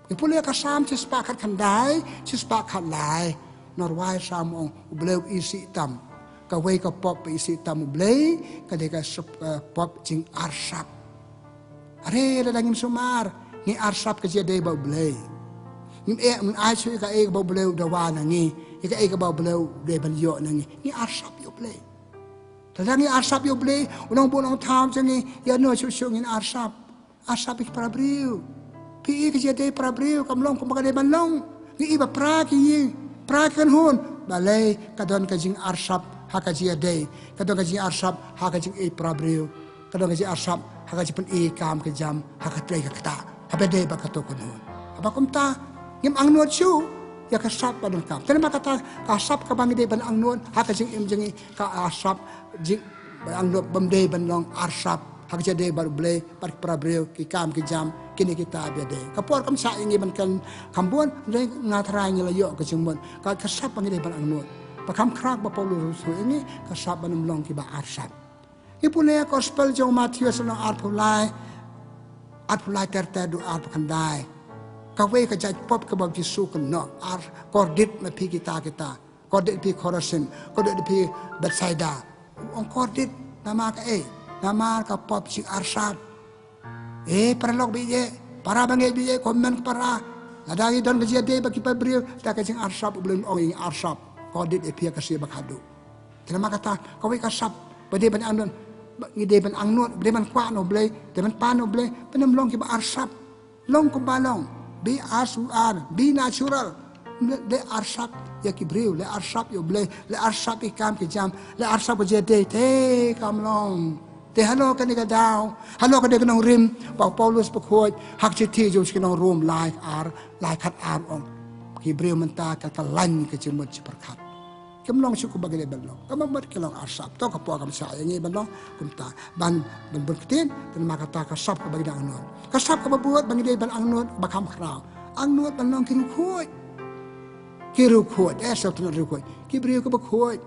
Ngi pule ka Salm shispah khatkhyndai, shispah khatlai. Nongrwai Salm ong, U Blei u isih tam. Kawei ka pop ba isih tam U Blei ka dei ka sap, ka pop jingarsap. Are lada ngim sumar, ngi arsap ka jingïadei bad U Blei. Ngim eh, ngim ai shuh ïa kaei kaba U Blei u dawa na ngi, ïa kaei kaba U Blei u dei ban ïoh na ngi. Ngi arsap ïa U Blei. Lada ngi arsap ïa U Blei, U Nongbuh Nongthaw jong ngi, ïano shuh shuh ngin arsap. Arsap ïa ki para briew. Phi i ka jingïadei para briew kam long kumba ka dei ban long. Ngi i ba pra ki ïing, pra ki kynhun. Balei ka don ka jingarsap ha ka jingïadei, ka don ka jingarsap ha ka jingïeit para briew, ka don ka jingarsap ha ka jingpyni kam ki jam, ha ka trei ka ktah, haba dei bad kato kynhun. Haba kumta ngim angnud shuh ïa ka sap ba donkam. Te namar kata ka sap kaba ngi dei ban angnud ha ka jingim jong ngi, ka arsap jing, ba angnud, bym dei ban long arsap ha ka jingïadei bad U Blei bad ki para briew, ki kam ki jam, kine kita ba ïadei. Ka por kam shah ïa ngi ban kren kham bun, hynrei nga tharai ngi la ïoh ka jingmut. Ka, ka sap ba ngi dei ban angnud ba kham khraw ba Paulus u ïathuh ïa ngi, ka sap ban ym long kiba arsap. Ngi pule Gospel jong u Mathaios lynnong arphew lai, arphew lai ter ter haduh arphew khyndai. Kawei ka jait pop kaba U Jisu u kynnoh, ar, kordit ma phi kita kita. Kordit phi Khorasin, kordit phi Bethsaida. Ong kordit namar kaei? Namar ka pop jingarsap. Eh, paralok baieit, para bangeit baieit, kumne para. Lada ngi don ka jingïadei bad ki para briew, te ka jingarsap U Blei u ong ngi arsap. Kordit ïa phi ha ka sngi ba khatduh. Te namar kata kawei ka sap ba dei ban angnud, ba ngi dei ban angnud, ba dei ban kwah na U Blei, dei ban pan na U Blei, ban ym long kiba arsap. Long kumba long, be as you are, be natural. Leh arsap ïa ki briew, leh arsap ïa U Blei, leh arsap ïa ki kam ki jam, leh arsap ka jingïadei, te kam long. Te halor kane ka daw, halor kane ka nongrim, ba u Paulus u khuid ha ka shithi jong u sha ki nong Rom lai ar, lai khat ar, ong, ki briew mynta ka, ka lain ka jingmut jingpyrkhat. Kim long shuh kumba ki dei ban long. Ka mut ki long arsap. To ka por kam shah ïa ngi ban long kumta. Ban, ban bun ktien, te namar kata ka sap kaba ngi dei angnud. Ka sap kaba bud ba ngi dei ban angnud ba kham khraw. Angnud ban long ki riewkhuid. Ki riewkhuid, eh, sap tynat riewkhuid. Ki briew kiba khuid.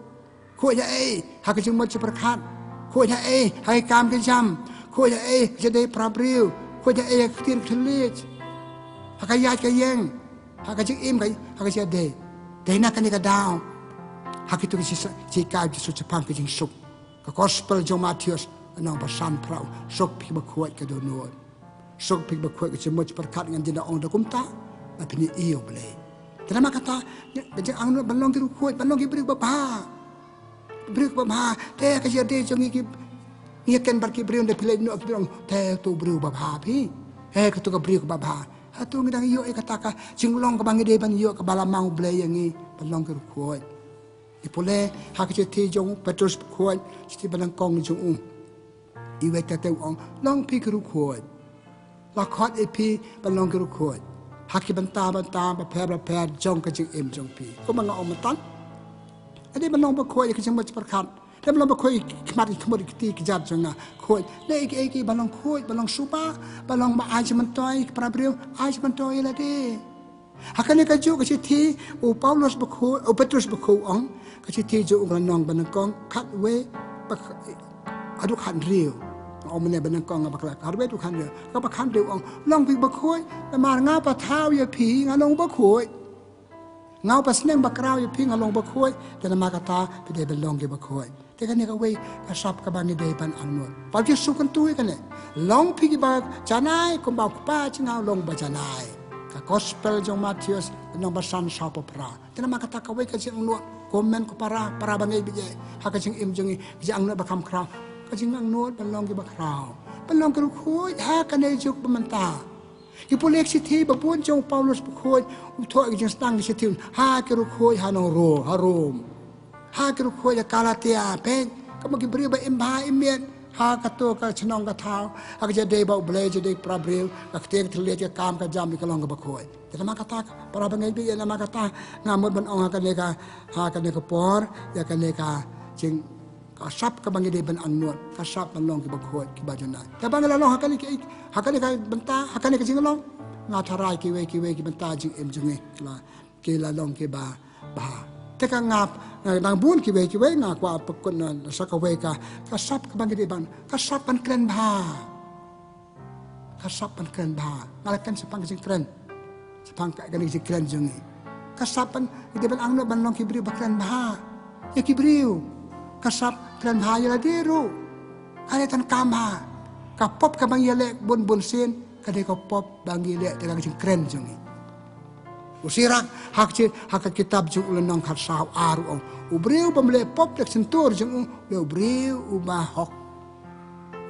Khuid ha ei, ha ka jingmut jingpyrkhat. Khuid ha ei, ha ki kam ki jam. Khuid ha ei, ha ka jingïadei para briew. Khuid ha ei, ha ka ktien ka thylliej. Ha ka ïaid ka ïeng. Ha ka jingim ka, ha ka jingïadei. Dei na kane ka daw, ha kito ki jingsa-, jinghikai jong u Jisu shaphang ka jingsuk. Ka Gospel jong u Mathaios, lynnong ba sanphew, suk phi kiba khuid, ka dohnud. Suk phi kiba khuid, ka jingmut jingpyrkhat, ngan ïa ong da kumta, ba phin ïohi ïa U Blei. Te namar kata, ka jingangnud ban long ki riewkhuid, ban long ki briew kiba bha. Briew kiba bha, te ka jingïadei jong ngi ki, ngi ïakren bad ki briew, ynda phi leit noh ki briew ong, te uto u briew uba bha phi. He, kato ka briew kaba bha. Hato ngi dang ïoh ïa kata ka jinglong kaba ngi dei ban ïoh, kaba la mang U Blei ïa ngi, ban long ki riewkhuid. Ngi pule ha ka shithi jong u Petrus bakhuid, shithi banyngkong jong u. Iwei te te u ong, long phi ki riewkhuid. La khot ïa phi ban long ki riewkhuid ha ki bynta bynta bapher bapher jong ka jingim jong phi. Kumba nga ong mynta, ka dei ban long bakhuid ïa ka jingmut jingpyrkhat. Dei ban long bakhuid ïa ki khmat ki khmut ki kti ki kjat jong nga. Khuid. Dei ïa ki, ïa ki ban long khuid, ban long suba, ban long ba ai jingmyntoi ïa ki para briew, ai jingmyntoi ïa lade. Ha kane kajuh ka shithi u Paulus bakhuid, u Petrus bakhuid u ong, ka shithi jong u lynnong banyngkong, khatwei, ba kh-, haduh khathynriew. Ong mynne banyngkong nga bakla, khatwei haduh khathynriew. Kaba khathynriew u ong, long phi bakhuid, namar nga pathaw ïa phi nga long bakhuid. Nga u pasneng bakhraw ïa phi nga long bakhuid, te namar kata phi dei ban long ki bakhuid. Te kane kawei ka sap kaba ngi dei ban angnud. Ba u Jisu u kyntu ïa kane. Long phi kiba janai kumba u Kpa jong nga u long ba janai. Ka Gospel jong u Mathaios lynnong ba san, sawphew phra. Te namar kata kawei ka jingangnud, ko hynmen ko para, para bangeit baieit, ha ka jingim jong ngi, ka jingangnud ba kham khraw. Ka jingangnud ban long kiba khraw. Ban long ki riewkhuid ha kane ka juk ba mynta. Ngi pule ka shithi ba bun jong u Paulus bakhuid, u thoh ïa ka jingsdang ka shithi ha ki riewkhuid ha nong Ro-, ha Rom. Ha ki riewkhuid ha Galatia, peit, ka mut ki briew ba im bha im miat ha kato ka shnong ka thaw, ha ka jingïadei bad U Blei, jingïadei para briew, ka ktien ka thylliej, ka kam ka jam, ka long kaba khuid. Te namar kata, para bangeit baieit, namar kata nga mut ban ong ha kane ka, ha kane ka por, ïa kane ka jing Ka sap kaba ngi dei ban angnud, ka sap ban long kiba khuid, kiba janai. Te ba ngi la long ha kane ka, ha kane ka bynta, ha kane ka jinglong, nga tharai kiwei kiwei ki bynta jingim jong ngi ki la, ki la long kiba bha. Te ka nga, nga dang bun kiwei kiwei, nga kwah pynkut na sa kawei ka, ka sap kaba ngi dei ban, ka sap ban kren bha. Ka sap ban kren bha. Nga la kren shaphang ka jingkren, shaphang ka, kane ka jingkren jong ngi. Ka sap ban, ngi dei ban angnud ban long ki briew ba kren bha ïa ki briew. Ka sap kren bha ïa lade ruh. Ka dei tang kam bha. Ka pop kaba ngi ïaleh bun bun sien, ka dei ka pop ba ngi leh da ka jingkren jong ngi. U Sirak ha ka chi, ha ka kitab jong u lynnong khatsaw ar u ong, u briew bym leh pop da ka shyntur jong u, u briew uba hok.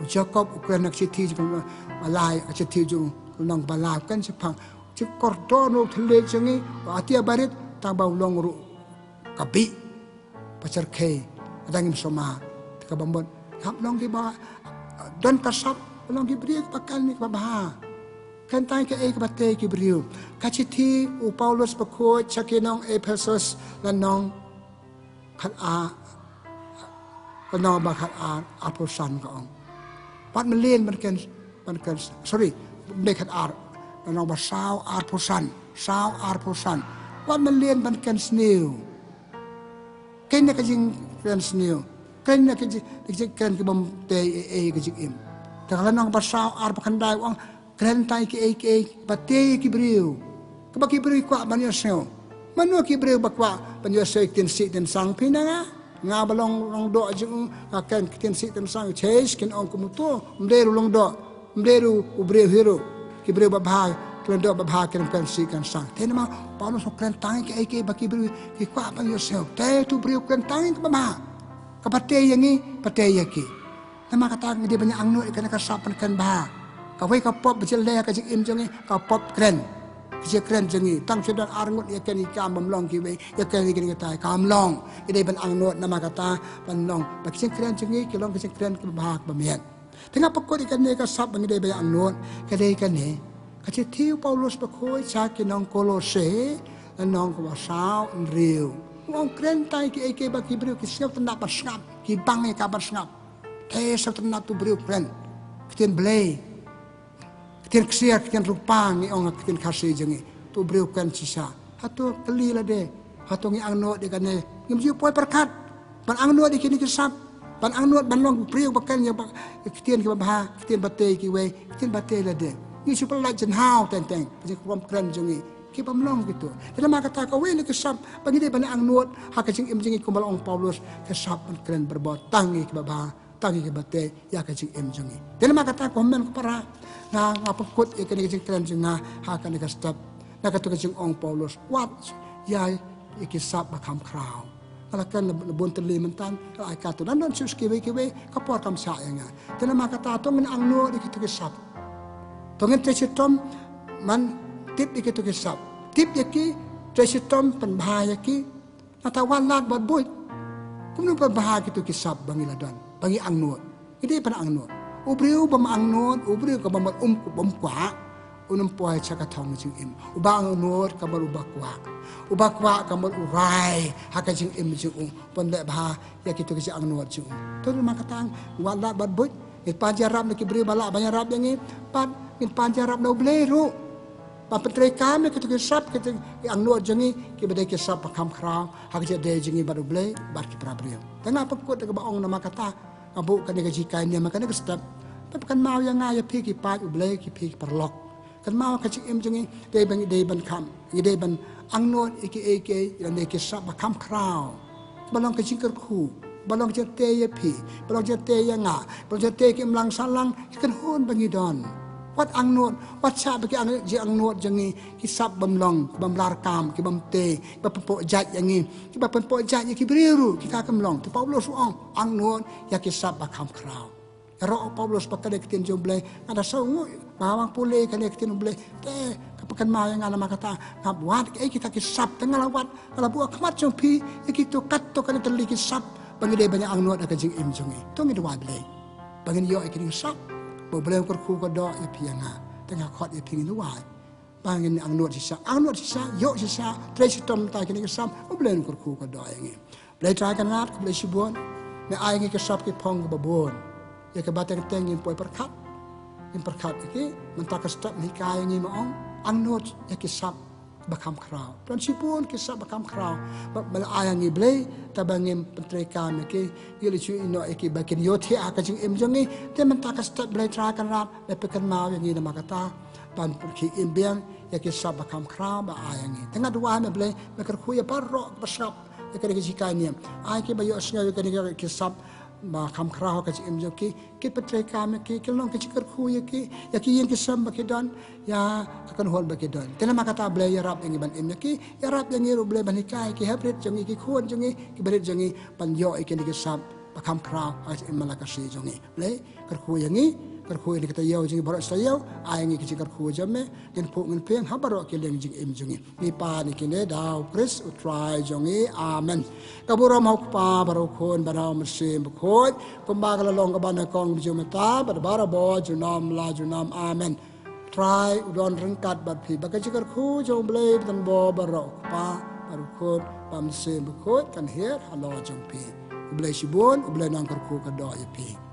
U Jakob u kren na ka shithi jong u ba lai, ka shithi jong u lynnong ba lai, u kren shaphang jingkordor u thylliej jong ngi, u atia barit, tang ba u long ruh ka bih ba shyrkhei, lada ngim sumar. Te kaba mut, hap long kiba don ka sap, long ki briew kiba kren kiba bha. Kren tang kaei kaba tei ki briew. Ka shithi u Paulus bakhuid sha ki nong Ephesus, lynnong khat ar, lynnong ba khat ar, arphew san ka ong. Wat mlien ban kren, ban kren, sorry, mlien khat ar, lynnong ba saw arphew san, saw arphew san. Wat mlien ban kren sniew. Kane ka jingkren sniew, kane ka jing, ka jingkren kaba ym tei ei ei ka jingim. Te ka lynnong ba saw arphew khyndai u ong, kren tang kiei kiei ba tei ki briew, kaba ki briew ki kwah ban ïohsngew. Mano ki briew ba kwah ban ïohsngew ktien sih ktien sang, phi ne nga? Nga ba long, long doh jong u, nga kren ktien sih ktien sang, chase kin ong kumto, ym dei ruh long doh. Ym dei ruh u briew hi ruh, ki briew babha, ki lyngdoh babha, ki kren sih kren sang. Te namar Paulus u kren tang ïa kiei kiei ba ki briew ki kwah ban ïohsngew. Te tu briew kren tang ïa kaba bha, kaba tei ïa ngi, ba tei ïa ki. Namar kata ngi dei ban ïa angnud ïa kane ka sap ban kren bha. Kawei ka pop ba jyllei ha ka jingim jong ngi, ka pop kren. Ka jingkren jong ngi, tang shu don ar ngut ïa kane ki kam bym long kiwei, ïa kane ki kata kam long. Ngi dei ban angnud namar kata ban long ba ka jingkren jong ngi ki long ka jingkren kaba bha, kaba miat. Te nga pynkut ïa kane ka sap ba ngi dei ban ïa angnud, ka dei kane ka shithi u Paulus bakhuid sha ki nong Kolose, lynnong kaba saw hynriew. U ong kren tang ïa kiei kiei ba ki briew ki sngewtynnat ban sngap, ki bang ïa ka ban sngap. Te sngewtynnat tu briew kren ktien blei, ktien ksiar, ktien rupa, ngi ong ha ktien Khasi jong ngi. Tu briew kren shisha. Hato kylli lade, hato ngi angnud ïa kane? Ngim ju poi pyrkhat ban angnud ïa kine ki sap, ban angnud ban long briew ba kren ïa ba, ïa ktien kiba bha, ktien ba tei kiwei, ktien ba tei lade. Ngi shu pynlait jynhaw teng teng ka jingkren jong ngi, ki bym long kito. Te namar kata kawei na ki sap ba ngi dei ban angnud ha ka jingim jong ngi, kumba la ong Paulus, ka sap ban kren barabor tang ïa kiba bha, tang ïa kiba tei ïa ka jingim jong ngi. Te namar kata ko hynmen ko para, nga, nga pynkut ïa kane ka jingkren jong nga ha kane ka step na kato ka jingong Paulus, wat ïa, ïa ki sap ba kham khraw. Nga la kren la bun tylli mynta, la ai kato, nang don shuh kiwei kiwei, ka por kam shah ïa nga. Te namar kata to ngin angnud ïa kito ki sap. To ngin trei shitom ban tip ïa kito ki sap. Tip ïa ki, trei shitom pynbha ïa ki. Nangta wat lad wat buit. Kumno pynbha kito ki sap ba ngi la don, ba ngi angnud? Ngi dei ban angnud. U briew bym angnud, u briew kaba mut um, bym kwah, un ym poi sha ka thong jingim. Uba angnud ka mut uba kwah. Uba kwah ka mut u rai ha ka jingim jong u, pynleh bha ïa kito ki jingangnud jong u. To namar kata wat lad wat buit. Ngin pan ïarap na ki briew ba lah ban ïarap ïa ngi. Pat ngin pan ïarap na U Blei ruh ban pyntreikam ïa kito ki sap, kito ki angnud jong ngi kiba dei ki sap ba kham khraw ha ka jingïadei jong ngi bad U Blei bad ki para briew. Te nga pynkut da kaba ong namar kata nga buh kane ka jinghikai niam ha kane ka step. Pep kynmaw ïa nga ïa phi ki paid U Blei, ki phi ki paralok. Kynmaw ka jingim jong ngi, dei ban, dei ban kham, ngi dei ban angnud ïa kiei kiei, ïa lade ki sap ba kham khraw, ba long ka jingkyrkhu, ba long ka jingtei ïa phi, ba long ka jingtei ïa nga, ba long ka jingtei ki imlang sahlang, ki kynhun ba ngi don. Wat angnud, wat shah ba ki ang, jingangnud jong ngi ki sap bym long, bym larkam, ki bym tei, kiba pynpoh jait ïa ngi, kiba pynpoh jait ïa ki briew ruh, kita kim long. Te Paulus u ong angnud ïa ki sap ba kham khraw. Ïaroh u Paulus ba kane ka ktien jong U Blei, nga da sngew nguh ba nga pule kane ka ktien U Blei. Te ka pynkynmaw ïa nga namar kata, nga wad kiei kita ki sap, te nga la wad, nga la buh ha khmat jong phi ïa kito, katto katne tylli ki sap ba ngi dei ban ïa angnud ha ka jingim jong ngi. To ngin duwai Blei ba ngin ïoh ïa kine ki sap, ba U Blei un kyrkhu kyrdoh ïa phi ïa nga. Te nga khot ïa phi, ngin duwai ba ngin angnud shisha, angnud shisha, ïoh shisha, trei shitom tang ïa kine ki sap, U Blei un kyrkhu kyrdoh ïa ngi. Blei Trai Kynrad, khublei shibun. Me ai ngi ki sap ki phong kiba bun. Ïa kiba teng teng ngin poi pyrkhat. Ngin pyrkhat ïa ki, mynta ka step me hikai ïa ngi me ong, angnud ïa ki sap ba kham khraw. Don shibun ki sap ba kham khraw. Ba, ba la ai ïa ngi Blei, te ba ngim pyntreikam ïa ki, ngi la shu ïehnoh ïa ki ba kin ïoh thiah ha ka jingim jong ngi, te mynta ka step Blei Trai Kynrad, me pynkynmaw ïa ngi namar kata, ban pyrkhi im biang ïa ki sap ba kham khraw ba ai ïa ngi. Te nga duwai me Blei, me kyrkhu ïa baroh ba sngap ïa kane ka jinghikai niam. Ai ki ba ïohsngew ïa kane ka, ki sap ba kham khraw ha ka jingim jong ki, ki pyntreikam ïa ki, ki long ki jingkyrkhu ïa ki, ïa ki ïing ki sem ba ki don, ïa ka kynhun ba ki don. Te namar kata Blei ïarap ïa ngi ban im ïa ki, ïarap ïa ngi ruh Blei ban hikai ïa ki heprit jong ngi, ki khun jong ngi, ki barit jong ngi, ban ïoh ïa kine ki sap ba kham khraw ha ka jingim la ka sngi jong ngi. Blei, kyrkhu ïa ngi, kyrkhu ïa ngi kita ïew jong ngi baroh sa ïew, ai ngi ki jingkyrkhu jong me, ngin phuh ngin pyrshang ha baroh ki liang jingim jong ngi. Ngi pan ïa kine da U Khrist U Trai jong ngi. Amen. Ka burom ha U Kpa bad U Khun bad U Mynsiem Bakhuid, kumba ka la long kaba nyngkong, mynta bad barabor, junom la junom. Amen. Trai u don ryngkat bad phi, ba ka jingkyrkhu jong U Blei ba don bor baroh, U Kpa bad U Khun bad U Mynsiem Bakhuid kan hiar halor jong phi. U Blei shibun, U Blei Nongkyrkhu ka doh ïa phi.